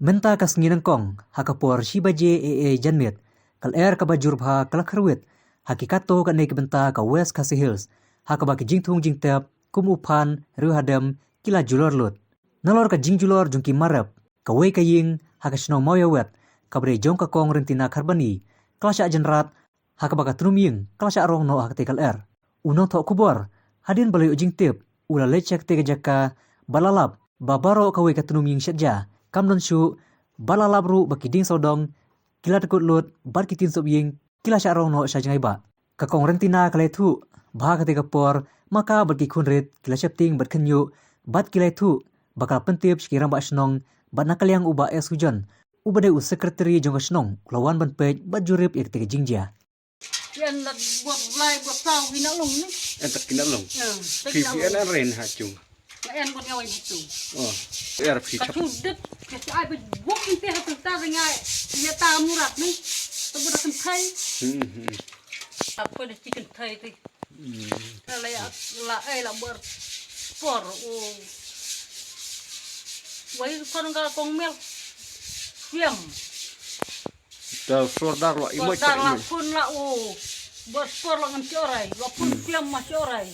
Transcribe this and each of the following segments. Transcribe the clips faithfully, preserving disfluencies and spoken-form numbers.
Mynta ka sngi nyngkong, ha ka por shi baje eh eh janmiet, ka lyer kaba jur bha ka la kyrwit ha ki katto katne ki bynta ka West Khasi Hills, ha kaba ki jingthung jingtep kum u phan, riewhadem ki la julor lut. Nalor ka jingjulor jong ki mar rep, kawei ka ïing ha ka shnong Mawïawet, kaba dei jong ka Kong Ryntina Kharbani, ka la shah jynrat ha kaba ka tnum ïing ka la shah rong noh ha katei ka lyer. U nongthoh khubor, hadien ba la ïoh jingtip, u la leit sha katei ka jaka bad la lap ba baroh kawei ka tnum ïing shet ja. Kam don shuh, bad la lap ruh ba ki dieng sawdong ki la dkut lut bad ki tin sop ïing ki la shah rong noh sha jngai bah. Ka Kong Ryntina ka la ïathuh ba ha katei ka por ma ka bad ki khunrit ki la sheptieng bad khynñiuh, bad ki la ïathuh ba ka la pyntip sha ki rangbah shnong, bad na ka liang u Bah S Hujon, uba dei u secretary jong ka shnong, u la wan ban peit bad jurip ïa katei ka jingjia. Ïa, la bor lai bor saw ki na long ni. Entak ki na long. Ïa, phi phi na long. Phi en an ren ha chung. La en bor ngawai bitu. Oh. Er phi. Ka chap. Chu dep, ka chu ai bor bok inte ha tu ta ngai. Ïa ta murat ni. Tu bor kan thai. Hmm, hmm. Apa dah chicken thai tu. Hmm. La ïa, la ai la bor. Por, oh. Wai kon ka kong mel. Siam. Da sordar la imoi. Sordar la pun la u. Bor por la ngam chorai, la pun piam ma chorai.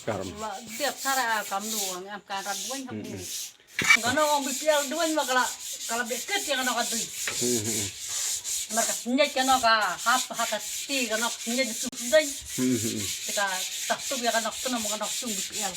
Karam. La dep sara kam nu ang am ka rat duan ha bu. Kano ong B P L duan ma kala, kala beket ya kano ka dui. Mar ka snyek kano ka hap ha ka ti kano ka snyek di su dai. Tika tak tu ya kano kano kano sung B P L.